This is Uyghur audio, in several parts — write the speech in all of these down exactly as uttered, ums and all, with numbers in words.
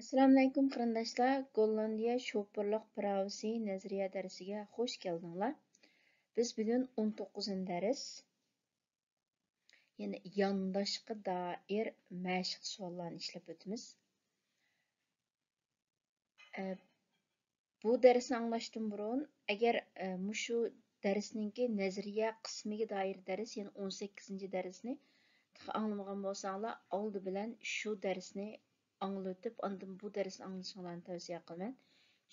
ئەسسالامۇئەلەيكۇم قېرىنداشلار، گوللاندىيە شوپۇرلۇق پىراۋىسى نەزەرىيە دەرسىگە خوش كەلدىڭلار. بىز بۈگۈن ئون توققۇزىنچى دەرس، يەنى يانداشقا دائىر مەشىق سوئاللارنى ئىشلەپ ئۆتىمىز. ئە، بۇ دەرسنى ئاڭلاشتىن بۇرۇن، ئەگەر، ئە، مۇشۇ دەرسنىڭكى نەزەرىيە قىسمىگە دائىر دەرس، يەنى ئون سەككىزىنچى دەرسنى تېخى ئاڭلىمىغان بولساڭلار، ئالدى بىلەن شۇ دەرسنى ئاڭلىتىپ، ئاندىن بۇ دەرسنى ئاڭلىشىڭلارنى تەۋسىيە قىلىمەن.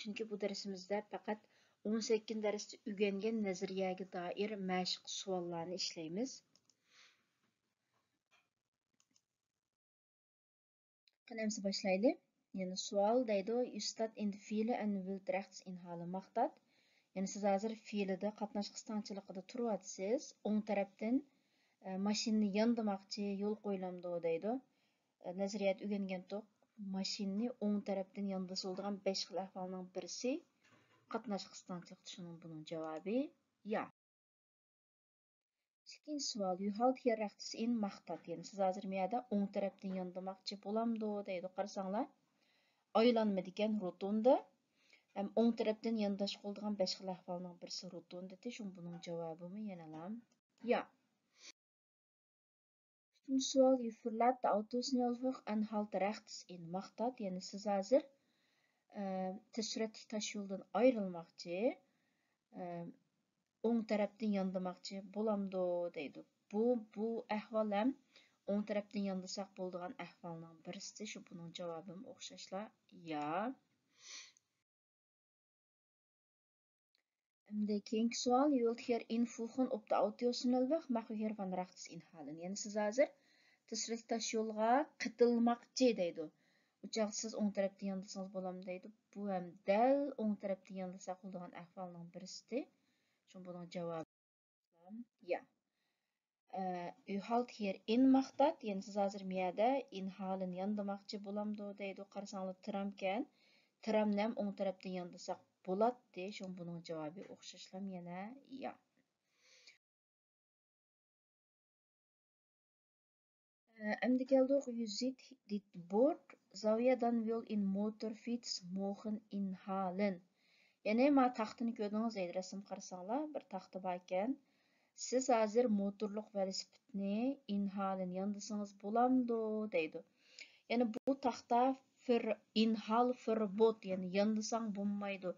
چۈنكى بۇ دەرسىمىزدە پەقەت ئون سەككىزىنچى دەرستە ئۆگەنگەن نەزەرىيەگە دائىر مەشىق سوئاللارنى ئىشلەيمىز. قېنى ئەمسە باشلايلى. يەنە سوئال دەيدۇ، You start in the Fehler and Wild Rechts Inhalen ماختات. يەنى سىز ھازىر فېھلىدە قاتناش قىستاڭچىلىقىدا تۇرۇۋاتىسىز. ئوڭ تەرەپتىن، ئە، ماشىنىنى ياندىماقچى، يول قويۇلامدۇ دەيدۇ. ئە، نەزەرىيەدە ئۆگەنگەنتۇق. ماشىنىنى ئوڭ تەرەپتىن ياندىسا بولىدىغان بەش خىل ئەھۋالنىڭ بىرسى قاتناش قىستاڭچىلىقتا، شۇنىڭ بۇنىڭ جاۋابى يا. ئىككىنچى سوئال، You halt hier rechts in ماختات. يەنى سىز ھازىر مۇ يەردە ئوڭ تەرەپتىن ياندىماقچى بولامدۇ دەيدۇ. قارىساڭلار، ئايلانمىدىكەن، روتوندا. ھەم ئوڭ تەرەپتىن يانداشقا بولىدىغان بەش خىل ئەھۋالنىڭ بىرسى روتوندىتى، شۇڭا بۇنىڭ جاۋابىمۇ يەنىلا يا. ئۈچىنچى سوئال، You verlaat de Autosnelweg en halt rechts in ماختات. يەنى سىز ھازىر، ئە، تېز سۈرئەتلىك تاش يولدىن ئايرىلماقچى، ئە، ئوڭ تەرەپتىن ياندىماقچى بولامدۇ دەيدۇ. بۇ، بۇ ئەھۋال ھەم ئوڭ تەرەپتىن ياندىساق بولىدىغان ئەھۋالنىڭ بىرسى، شۇ بۇنىڭ جاۋابىمۇ ئوخشاشلا يا. ئەمدى كېيىنكى سوئال، You wilt hier invoegen op de Autosnelweg, mag u hier van rechts inhalen. يەنى سىز ھازىر تېز سۈرئەتلىك تاش يولغا قېتىلماقچى دەيدۇ. ئۇ چاغدا سىز ئوڭ تەرەپتىن ياندىسىڭىز بولامدۇ دەيدۇ. بۇ ھەم دەل ئوڭ تەرەپتىن ياندىساق بولىدىغان ئەھۋالنىڭ بىرسىتى. شۇڭا بۇنىڭ جاۋابى يا. ئە، You halt hier in ماختات، يەنى سىز ھازىر مۇ يەردە ئىنھالېن ياندىماقچى بولامدۇ دەيدۇ. قارىساڭلار تىرامكەن. تىرامنى ھەم ئوڭ تەرەپتىن ياندىساق بولاتتى. شۇڭا بۇنىڭ جاۋابى ئوخشاشلا يەنە يا. ئەمدى كەلدۇق، You ziet dit bord, zou je dan wel een motorfiets mogen inhalen. يەنى ما تاختىنى كۆردىڭىز دەيدۇ، رەسىم قارىساڭلار، بىر تاختا باركەن. سىز ھازىر موتورلۇق ۋېلىسىپىتنى ئىنھالېن ياندىسىڭىز بولامدۇ دەيدۇ. يەنى بۇ تاختا فىر-، ئىنھال فېربوت، يەنى ياندىساڭ بولمايدۇ.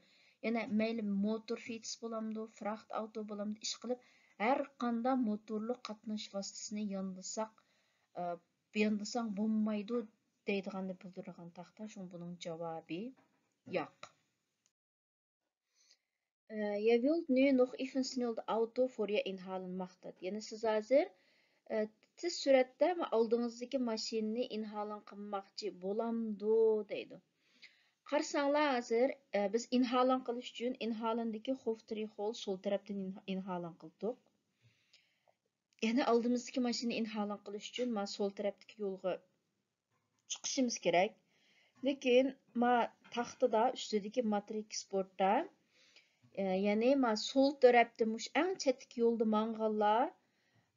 يەنى مەيلى موتور فىتس بولامدۇ، فراخت ئاۋتو بولامدۇ، ئىشقىلىپ ھەر قانداق موتورلۇق قاتناش ۋاسىتىسىنى ياندىساق، ئە، ياندىساڭ بولمايدۇ دەيدىغاننى بىلدۈرىدىغان تاختا، شۇڭا بۇنىڭ جاۋابى ياق. ئە، Je wilt nu nog even snel de auto voor je inhalen ماختات. يەنى سىز ھازىر، ئە، تېز سۈرئەتتە ئالدىڭىزدىكى ماشىنىنى ئىنھالېن قىلماقچى بولامدۇ دەيدۇ. قارىساڭلار ھازىر، ئە، بىز ئىنھالېن قىلىش ئۈچۈن ئىنھالېندىكى خوفترىخول سول تەرەپتىن ئىنھالېن قىلدۇق. يەنى ئالدىمىزدىكى ماشىنىنى ئىنھالېن قىلىش ئۈچۈن ما سول تەرەپتىكى يولغا چىقىشىمىز كېرەك. لېكىن ما تاختىدا ئۈستىدىكى ماترىكس بوردتا، ئە، يەنى ما سول تەرەپتە مۇشۇ ئەڭ چەتتىكى يولدا ماڭغانلار،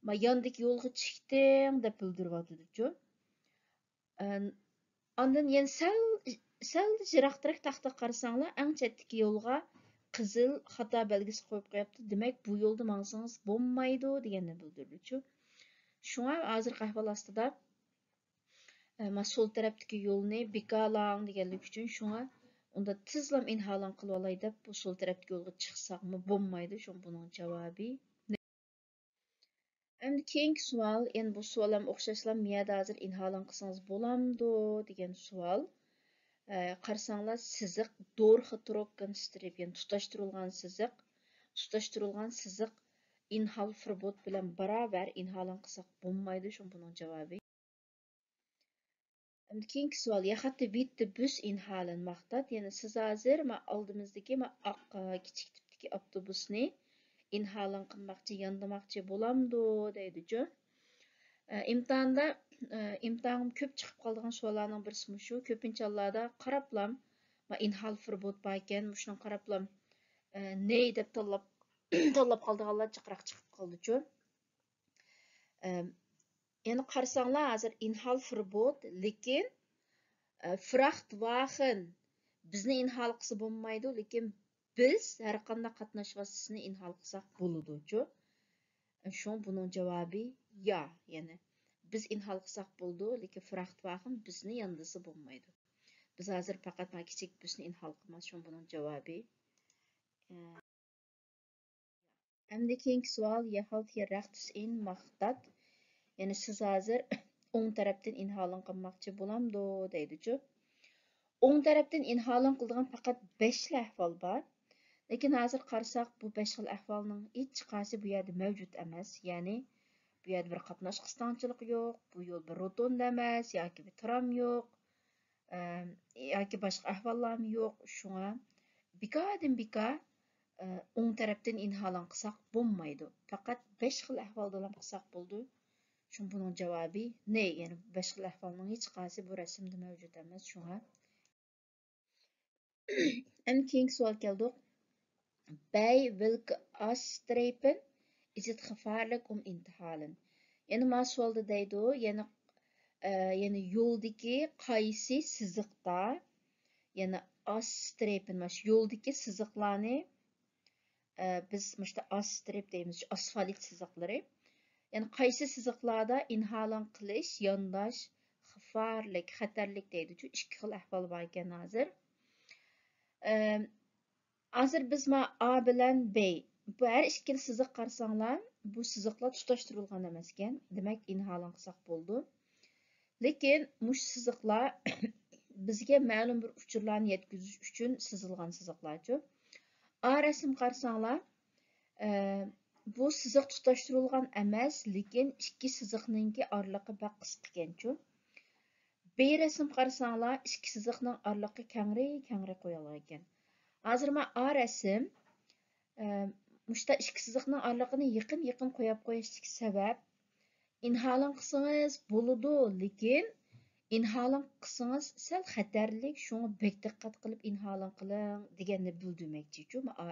ما ياندىكى يولغا چىقتىڭ دەپ بىلدۈرۈۋاتىدۇچۇ. ئە، ئاندىن يەنە سەل، سەل يىراقتىراق تاختا قارىساڭلار، ئەڭ چەتتىكى يولغا قىزىل خاتا بەلگىسى قويۇپ قويۇپتۇ. دېمەك، بۇ يولدا ماڭسىڭىز بولمايدۇ دېگەننى بىلدۈرىدۇچۇ. شۇڭا ھازىرقى ئەھۋال ئاستىدا، ئە، ما سول تەرەپتىكى يولنى بىكارلاڭ دېگەنلىك ئۈچۈن، شۇڭا ئۇندا تېزلام ئىنھالېن قىلىۋالاي دەپ، بۇ سول تەرەپتىكى يولغا چىقساقمۇ بولمايدۇ. شۇڭا بۇنىڭ جاۋابى. ئەمدى كېيىنكى سوئال، يەنە بۇ سوئال ھەم ئوخشاشلا، مۇ يەردە ھازىر ئىنھالېن قىلسىڭىز بولامدۇ دېگەن سوئال. ئە، قارىساڭلار، سىزىق، دورخېتروككېنسترىپ، يەنى تۇتاشتۇرۇلغان سىزىق. تۇتاشتۇرۇلغان سىزىق ئىنھال فېربوت بىلەن باراۋەر، ئىنھالېن قىلساق بولمايدۇ، شۇڭا بۇنىڭ جاۋابى. ئەمدى كېيىنكى سوئال، Je gaat de witte bus inhalen ماختات. يەنى سىز ھازىر ما ئالدىمىزدىكى ما ئاق، ئە، كىچىك تىپتىكى ئاپتوبۇسنى ئىنھالېن قىلماقچى، ياندىماقچى بولامدۇ دەيدۇچۇ. ئە، ئىمتىھاندا، ئە، ئىمتىھانغا كۆپ چىقىپ قالىدىغان سوئاللارنىڭ بىرسى مۇشۇ. كۆپىنچە ھاللاردا قاراپلام، ما ئىنھال فېربوت باركەن، مۇشۇنى قاراپلام، ئە، نەي دەپ تاللاپ، تاللاپ قالىدىغانلار جىقراق چىقىپ قالىدۇچۇ. ئە، يەنە قارىساڭلار، ھازىر ئىنھال فېربوت، لېكىن، ئە، Frachtwagen بىزنى ئىنھال قىلسا بولمايدۇ، لېكىن بىز ھەر قانداق قاتناش ۋاسىتىسىنى ئىنھال قىلساق بولىدۇچۇ. شۇڭا بۇنىڭ جاۋابى يا، يەنى بىز ئىنھال قىلساق بولىدۇ، لېكىن Frachtwagen بىزنى ياندىسا بولمايدۇ. بىز ھازىر پەقەت مانا كىچىك بىزنى ئىنھال قىلماس، شۇڭا بۇنىڭ جاۋابى ئە، ئەمدى كېيىنكى سوئال، Ihr haltet hier rechts in, macht das. يەنى سىز ھازىر ئوڭ تەرەپتىن ئىنھالىڭ قىلماقچى بولامدۇ دەيدۇچۇ. ئوڭ تەرەپتىن ئىنھالىڭ قىلىدىغان پەقەت بەشلا ئەھۋال بار. لېكىن ھازىر قارىساق، بۇ بەش خىل ئەھۋالنىڭ ھېچقايسى بۇ يەردە مەۋجۇت ئەمەس. يەنى بۇ يەردە بىر قاتناش قىستاڭچىلىقى يوق، بۇ يول بىر روتوندا ئەمەس ياكى بىر ترام يوق. ئەم، ياكى باشقا ئەھۋاللارمۇ يوق. شۇڭا بىكاردىن بىكار، ئە، ئوڭ تەرەپتىن ئىنھالىڭ قىلساق بولمايدۇ. پەقەت بەش خىل ئەھۋالدىلا قىلساق بولىدۇ. شۇڭا بۇنىڭ جاۋابى نەي، يەنى بەش خىل ئەھۋالنىڭ ھېچقايسى بۇ رەسىمدە مەۋجۇت ئەمەس. شۇڭا ئەمدى كېيىنكى سوئال كەلدۇق. Bei welke Asstrepen ist es gefährlich um inhalen. يەنى ما سوئالدا دەيدۇ، يەنى، ئە، يەنى يولدىكى قايسى سىزىقتا، يەنى Asstrepen، مانا شۇ يولدىكى سىزىقلارنى، ئە، بىز مۇشۇ ئاسترېپ دەيمىز، شۇ ئاسفالت سىزىقلىرى. يەنى قايسى سىزىقلاردا ئىنھالىڭ قىلىش، يانداش، خىفارلىك، خەتەرلىك دەيدۇچۇ، ئىككى خىل ئەھۋال بار ئىكەن ھازىر. ئە، ھازىر بىز ما ئا بىلەن بى، بۇ ھەر ئىككىلا سىزىق قارىساڭلار، بۇ سىزىقلار تۇتاشتۇرۇلغان ئەمەسكەن، دېمەك ئىنھالىڭ قىلساق بولىدۇ. لېكىن مۇشۇ سىزىقلار بىزگە مەلۇم بىر ئۇچۇرلارنى يەتكۈزۈش ئۈچۈن سىزىلغان سىزىقلارچۇ. ئا رەسىم قارىساڭلار، ئە، بۇ سىزىق تۇتاشتۇرۇلغان ئەمەس، لېكىن ئىككى سىزىقنىڭكى ئارىلىقى بەك قىسقىكەنچۇ. بى رەسىم قارىساڭلار، ئىككى سىزىقنىڭ ئارىلىقى كەڭرى، كەڭرى قويۇلغان ئىكەن. ھازىر مانا ئا رەسىم، ئە، مۇشتا ئىككى سىزىقنىڭ ئارىلىقىنى يېقىن، يېقىن قويۇپ قويۇشتىكى سەۋەب، ئىنھالىڭ قىلسىڭىز بولىدۇ، لېكىن ئىنھالىڭ قىلسىڭىز سەل خەتەرلىك، شۇڭا بەك دىققەت قىلىپ ئىنھالىڭ قىلىڭ دېگەننى بىلدۈرمەكچىچۇ. ما-،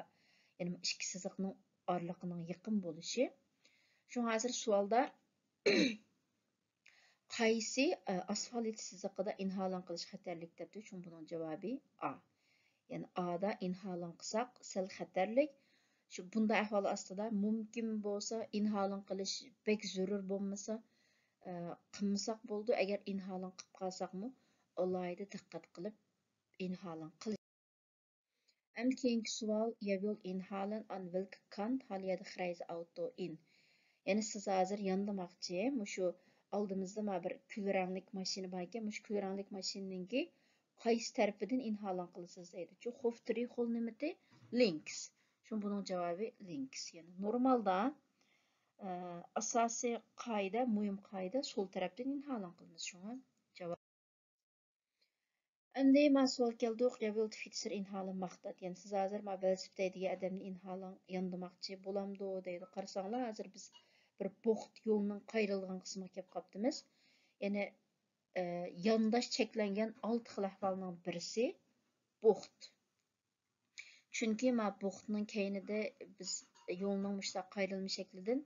يەنى ئىككى سىزىقنىڭ ئارىلىقىنىڭ يېقىن بولۇشى. شۇڭا ھازىر سوئالدا قايسى، ئە، ئاسفالت سىزىقىدا ئىنھالىڭ قىلىش خەتەرلىك دەپتۇ، شۇڭا بۇنىڭ جاۋابى ئا. يەنى ئادا ئىنھالىڭ قىلساق سەل خەتەرلىك. شۇ بۇنداق ئەھۋال ئاستىدا مۇمكىن بولسا ئىنھالىڭ قىلىش بەك زۆرۈر بولمىسا، ئە، قىلمىساق بولىدۇ. ئەگەر ئىنھالىڭ قىلىپ قالساقمۇ ئالاھىدە دىققەت قىلىپ ئىنھالىڭ قىلىش. ئەمدى كېيىنكى سوئال، Ihr wollt inhalen, an welcher Kant haltet ihr das Auto in. يەنى سىز ھازىر ياندىماقچى، مۇشۇ ئالدىمىزدا مانا بىر كۈل رەڭلىك ماشىنا بار ئىكەن، مۇشۇ كۈل رەڭلىك ماشىنىنىڭكى قايسى تەرىپىدىن ئىنھالىڭ قىلىسىز دەيدۇچۇ. Hoffdrieholt نېمىتى؟ Links. شۇڭا بۇنىڭ جاۋابى links. يەنى نورمالدا، ئە، ئاساسىي قائىدە، مۇھىم قائىدە سول تەرەپتىن ئىنھالىڭ قىلىمىز. شۇڭا جاۋاب ئەمدى ما سوئال كەلدۇق، Ihr wollt Fitzer inhalen, macht das. يەنى سىز ھازىر ما ۋېلىسىپىتتە دېگەن ئادەمنى ئىنھالىڭ ياندىماقچى بولامدۇ دەيدۇ. قارىساڭلار، ھازىر بىز بىر بوخت يولنىڭ قايرىلىدىغان قىسمىغا كەپ قاپتىمىز. يەنى، ئە، يانداش چەكلەنگەن ئالتە خىل ئەھۋالنىڭ بىرسى بوخت. چۈنكى ما بوختنىڭ كەينىدە بىز يولنىڭ مۇشۇنداق قايرىلما شەكلىدىن،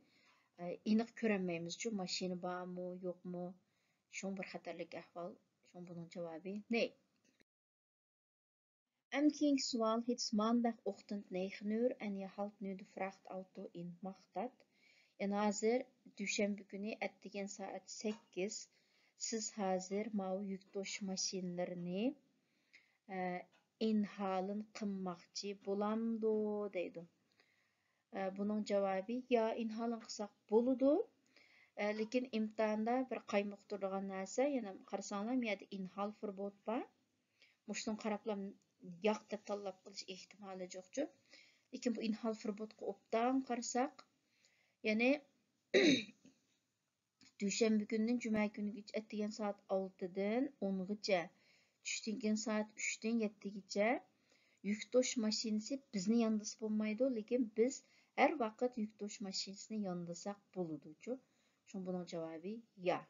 ئە، ئېنىق كۆرەلمەيمىزچۇ، ماشىنا بارمۇ، يوقمۇ؟ شۇڭا بىر خەتەرلىك ئەھۋال. شۇڭا بۇنىڭ جاۋابى نەي. ئەمدى كېيىنكى سوئال، Heute Montag Abend neun Uhr, an ihr haltet nun die Frachtauto in, macht das. يەنى ھازىر دۈشەنبە كۈنى ئەتىگەن سائەت سەككىز، سىز ھازىر ماۋۇ يۈك توشۇش ماشىنىلىرىنى، ئە، ئىنھالىن قىلماقچى بولامدۇ دەيدۇ. ئە، بۇنىڭ جاۋابى يا، ئىنھالىن قىلساق بولىدۇ. ئە، لېكىن ئىمتىھاندا بىر قايمۇقتۇرىدىغان نەرسە، يەنە قارىساڭلار، بۇ يەردە ئىنھال فېربوت بار. مۇشۇنىڭغا قاراپلا ياق دەپ تاللاپ قىلىش ئېھتىمالى جوقچۇ. لېكىن بۇ ئىنھال فېربوتقا ئوبدان قارىساق، يەنى دۈشەنبە كۈنىدىن جۈمە كۈنىگىچە ئەتىگەن سائەت ئالتىدىن ئونغىچە، چۈشتىن كېيىن سائەت ئۈچتىن يەتتىگىچە يۈك توشۇش ماشىنىسى بىزنى ياندىسا بولمايدۇ، لېكىن بىز ھەر ۋاقىت يۈك توشۇش ماشىنىسىنى ياندىساق بولىدۇچۇ. شۇڭا بۇنىڭ جاۋابى يا.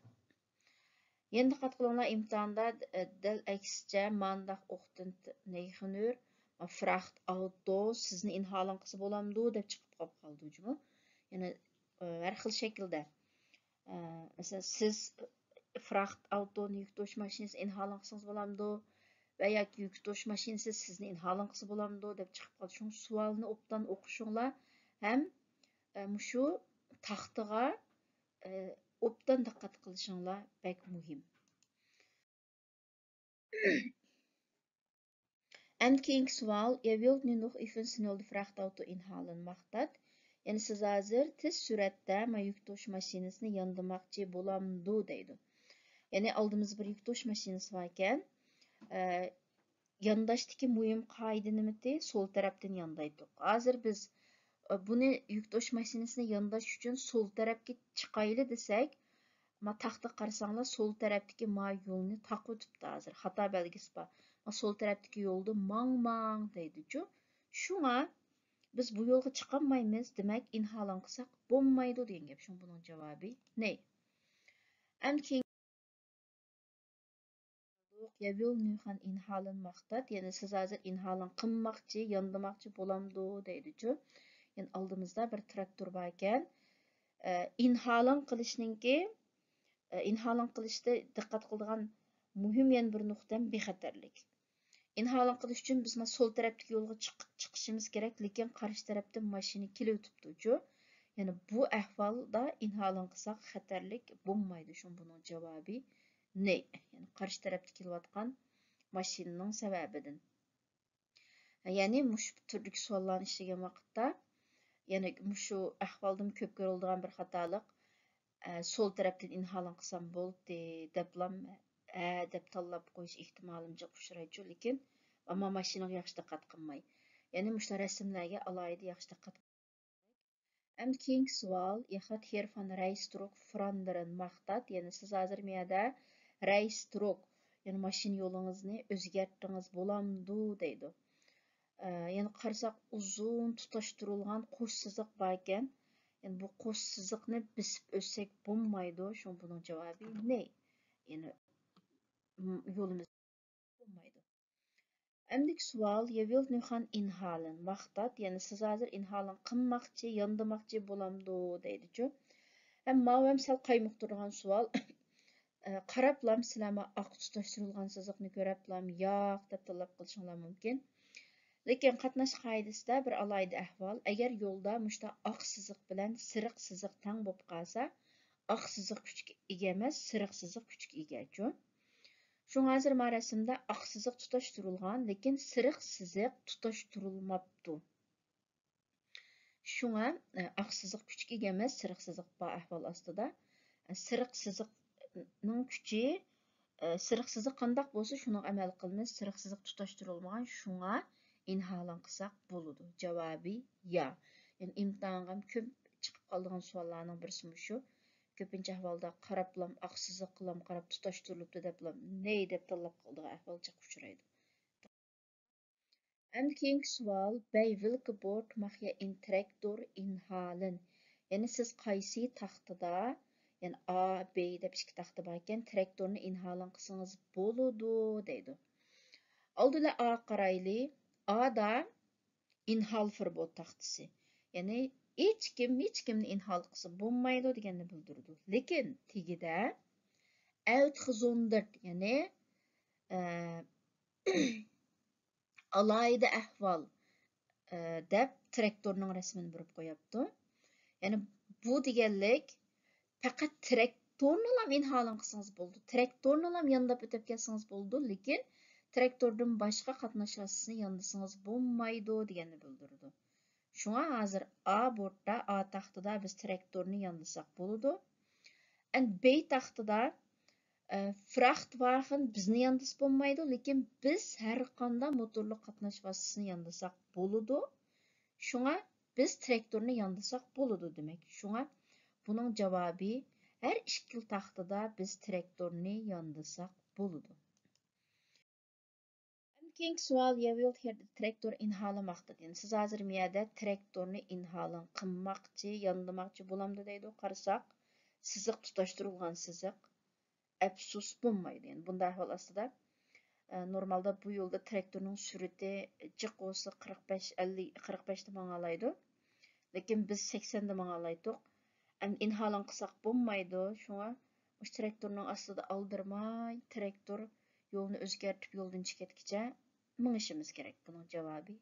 يەنە دىققەت قىلىڭلار، ئىمتىھاندا، ئە، دەل ئەكسىچە، Montag Abend neun Uhr، Frachtauto، سىزنى ئىنھالىڭ قىلسا بولامدۇ دەپ چىقىپ قاپ قالىدۇ جۇمۇ. يەنە، ئە، ھەر خىل شەكىلدە. ئە، مەسىلەن، سىز فراخت ئاۋتونى يۈك توشۇش ماشىنىسى ئىنھالىڭ قىلسىڭىز بولامدۇ؟ ۋە ياكى يۈك توشۇش ماشىنىسى سىزنى ئىنھالىڭ قىلسا بولامدۇ؟ دەپ چىقىپ قالدى. شۇڭا سوئالنى ئوبدان ئوقۇشۇڭلار ھەم، ئە، مۇشۇ تاختىغا، ئە، ئوبدان دىققەت قىلىشىڭلار بەك مۇھىم. ئەمدى كېيىنكى سوئال، ئېر ۋىل نۇ نوخ ئېفېن سنېل دە فراخت ئاۋتو ئىنھالېن ماخت دات. يەنى سىز ھازىر تېز سۈرئەتتە مانا يۈك توشۇش ماشىنىسىنى ياندىماقچى بولامدۇ دەيدۇ. يەنى ئالدىمىزدا بىر يۈك توشۇش ماشىنىسى باركەن. ئە، يانداشتىكى مۇھىم قائىدە نېمىتى؟ سول تەرەپتىن ياندايتتۇق. ھازىر بىز، ئە، بۇنى يۈك توشۇش ماشىنىسىنى يانداش ئۈچۈن سول تەرەپكە چىقايلى دېسەك، ما تاختا قارىساڭلار، سول تەرەپتىكى ما يولنى تاقىۋېتىپتۇ ھازىر. خاتا بەلگىسى بار. ما سول تەرەپتىكى يولدا ماڭماڭ دەيدىچۇ. شۇڭا بىز بۇ يولغا چىقالمايمىز، دېمەك، ئىنھالېن قىلساق بولمايدۇ دېگەن گەپ. شۇڭا بۇنىڭ جاۋابى نەي. ئەمدى كېيىن يەۋىل نۈخەن ئىنھالېن ماختات، يەنى سىز ھازىر ئىنھالېن قىلماقچى، ياندىماقچى بولامدۇ دەيدىچۇ. يەنى ئالدىمىزدا بىر تراكتور باركەن. ئە، ئىنھالېن قىلىشنىڭكى، ئە، ئىنھالېن قىلىشتا دىققەت قىلىدىغان مۇھىم يەنە بىر نۇقتام بىخەتەرلىك. ئىنھالېن قىلىش ئۈچۈن بىز مانا سول تەرەپتىكى يولغا چىق-، چىقىشىمىز كېرەك، لېكىن قارشى تەرەپتىن ماشىنا كېلىۋېتىپتۇچۇ. يەنى بۇ ئەھۋالدا ئىنھالېن قىلساق خەتەرلىك بولمايدۇ، شۇڭا بۇنىڭ جاۋابى نەي، يەنى قارشى تەرەپتە كېلىۋاتقان ماشىنىنىڭ سەۋەبىدىن. يەنى مۇشۇ تۈردىكى سوئاللارنى ئىشلىگەن ۋاقىتتا، يەنى مۇشۇ ئەھۋالدىمۇ كۆپ كۆرۈلىدىغان بىر خاتالىق، ئە، سول تەرەپتىن ئىنھالېن قىلسام بولدى دەپلام، ھە دەپ تاللاپ قويۇش ئېھتىمالىمۇ جىق ئۇچرايدۇ، لېكىن ئەمما ماشىنىغا ياخشى دىققەت قىلماي. يەنى مۇشۇ رەسىملەرگە ئالاھىدە ياخشى دىققەت قىلماي. ئەمدى كېيىنكى سوئال، ياخات ھېر فان رەيستروك فراندىرىن ماختات، يەنى سىز ھازىر مۇ يەردە رەيستروك، يەنى ماشىنا يولىڭىزنى ئۆزگەرتتىڭىز بولامدۇ دەيدۇ. ئە، يەنە قارىساق، ئۇزۇن تۇتاشتۇرۇلغان قوش سىزىق باركەن. يەنى بۇ قوش سىزىقنى بېسىپ ئۆتسەك بولمايدۇ. شۇڭا بۇنىڭ جاۋابى نەي. يەنى، م، يولىمىز بولمايدۇ. ئەمدىكى سوئال، يەۋىل نۈخەن ئىنھالېن ماختات، يەنى سىز ھازىر ئىنھالېن قىلماقچى، ياندىماقچى بولامدۇ دەيدىچۇ. ھەم ماۋۇ ھەم سەل قايمۇقتۇرىدىغان سوئال. ئە، قاراپلام سىلەرمۇ ئاق تۇتاشتۇرۇلغان سىزىقنى كۆرەپلام ياق دەپ تاللاپ قىلىشىڭلار مۇمكىن. لېكىن قاتناش قائىدىسىدە بىر ئالاھىدە ئەھۋال، ئەگەر يولدا مۇشتا ئاق سىزىق بىلەن سېرىق سىزىق تەڭ بولۇپ قالسا، ئاق سىزىق كۈچكە ئىگە ئەمەس، سېرىق سىزىق كۈچكە ئىگەچۇ. شۇڭا ھازىر ما رەسىمدە ئاق سىزىق تۇتاشتۇرۇلغان، لېكىن سېرىق سىزىق تۇتاشتۇرۇلماپتۇ. شۇڭا، ئە، ئاق سىزىق كۈچكە ئىگە ئەمەس، سېرىق سىزىق بار ئەھۋال ئاستىدا. ئە، سېرىق سىزىقنىڭ كۈچى، ئە، سېرىق سىزىق قانداق بولسا، شۇنىڭغا ئەمەل قىلىمىز. سېرىق سىزىق تۇتاشتۇرۇلمىغان، شۇڭا ئىنھالېن قىلساق بولىدۇ. جاۋابى يا. يەنى ئىمتىھانغا كۆپ چىقىپ قالىدىغان سوئاللارنىڭ بىرسى مۇشۇ. كۆپىنچە ئەھۋالدا قاراپلام، ئاق سىزىقلام قاراپ تۇتاشتۇرۇلۇپتۇ دەپلام، نەي دەپ تاللاپ قالىدىغان ئەھۋال جىق ئۇچرايدۇ. ئەمدى كېيىنكى سوئال، بەي ۋىلكىبورت ماخيا ئىن تراكتور ئىنھالېن. يەنى سىز قايسى تاختىدا، يەنى ئا، بى دەپ ئىككى تاختا باركەن، تراكتورنى ئىنھالېن قىلسىڭىز بولىدۇ دەيدۇ. ئالدى بىلەن ئاغا قارايلى. ئادا ئىنھال فېربوت تاختىسى. يەنى ھېچكىم، ھېچكىمنى ئىنھال قىلسا بولمايدۇ دېگەننى بىلدۈرىدۇ. لېكىن تېگىدە ئەلتخزوندىرت، يەنى، ئە، ئالاھىدە ئەھۋال، ئە، دەپ تراكتورنىڭ رەسىمىنى بېرىپ قوياپتۇ. يەنى بۇ دېگەنلىك پەقەت تراكتورنىلا ئىنھالېن قىلسىڭىز بولىدۇ. تراكتورنىلا يانداپ ئۆتۈپ كەتسىڭىز بولىدۇ، لېكىن تراكتوردىن باشقا قاتناش ۋاسىتىسىنى ياندىسىڭىز بولمايدۇ دېگەننى بىلدۈرىدۇ. شۇڭا ھازىر ئا بورتتا، ئا تاختىدا بىز تراكتورنى ياندىساق بولىدۇ. ئەند بى تاختىدا، ئە، فراختۋاخېن بىزنى ياندىسا بولمايدۇ، لېكىن بىز ھەر قانداق موتورلۇق قاتناش ۋاسىتىسىنى ياندىساق بولىدۇ. شۇڭا بىز تراكتورنى ياندىساق بولىدۇ دېمەك. شۇڭا بۇنىڭ جاۋابى ھەر ئىككىلا تاختىدا بىز تراكتورنى ياندىساق بولىدۇ. ئەمدى كېيىنكى سوئال، يەۋىل تراكتور ئىنھالېن ماختات. يەنى سىز ھازىر مۇ يەردە تراكتورنى ئىنھالېن قىلماقچى، ياندىماقچى بولامدۇ دەيدۇ. قارىساق، سىزىق تۇتاشتۇرۇلغان سىزىق. ئەپسۇس بولمايدۇ. يەنى بۇنداق ئەھۋال ئاستىدا، ئە، نورمالدا بۇ يولدا تراكتورنىڭ سۈرئىتى جىق بولسا قىرىق بەش، ئەللىك، قىرىق بەشتە ماڭالايدۇ. لېكىن بىز سەكسەندە ماڭالايتتۇق. ئەمدى ئىنھالېن قىلساق بولمايدۇ. شۇڭا مۇشۇ تىراكتورنىڭ ئاستىدا ئالدىرىماي، تىراكتور يولنى ئۆزگەرتىپ يولدىن چىقىدىغىچە مېڭىشىمىز كېرەك. بۇنىڭ جاۋابى.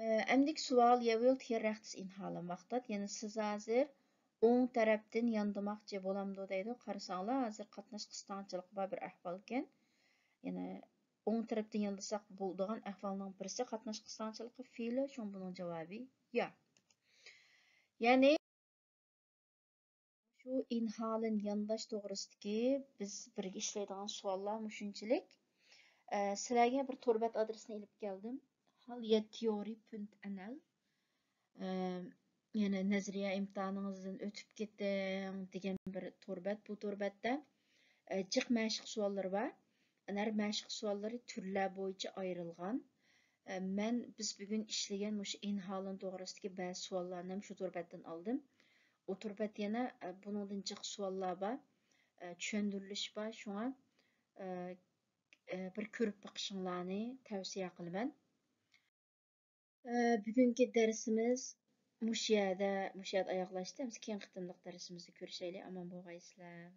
ئەمدىكى سوئال، يە ۋىلت ھېر رەختىس ئىنھالەن ۋاقتات، يەنى سىز ھازىر ئوڭ تەرەپتىن ياندىماقچى بولامدۇ دەيدۇ. قارىساڭلار، ھازىر قاتناش قىستاڭچىلىقى بار بىر ئەھۋالكەن. يەنى ئوڭ تەرەپتىن ياندىساق بولىدىغان ئەھۋالنىڭ بىرسى قاتناش قىستاڭچىلىقى فېئىلى، شۇڭا بۇنىڭ جاۋابى يا. يەنى شۇ ئىنھالەن يانداش توغرىسىدىكى بىز بىرگە ئىشلەيدىغان سوئاللار مۇشۇنچىلىك. ئە، سىلەرگە بىر تور بەت ئادرېسىنى ئېلىپ كەلدىم. Halyateori.nl. ئە، يەنى نەزەرىيە ئىمتىھانىڭىزدىن ئۆتۈپ كېتىڭ دېگەن بىر تور بەت. بۇ تور بەتتە، ئە، جىق مەشىق سوئاللىرى بار. ئەنە ھەر مەشىق سوئاللىرى تۈرلەر بويىچە ئايرىلغان. ئە، مەن، بىز بۈگۈن ئىشلىگەن مۇشۇ ئىنھالەن توغرىسىدىكى بەزى سوئاللارنى ھەم شۇ تور بەتتىن ئالدىم. ئۇ تور بەتتە يەنە، ئە، بۇنىڭدىن جىق سوئاللار بار، ئە، چۈشەندۈرۈلۈش بار. شۇڭا، ئە، ئە، بىر كۆرۈپ بېقىشىڭلارنى تەۋسىيە قىلىمەن. ئە، بۈگۈنكى دەرسىمىز مۇشۇ يەردە، مۇشۇ يەردە ئاياغلاشتى. ئەمدى كېيىنكى قېتىملىق دەرسىمىزدە كۆرۈشەيلى. ئامان بولغايسىلەر.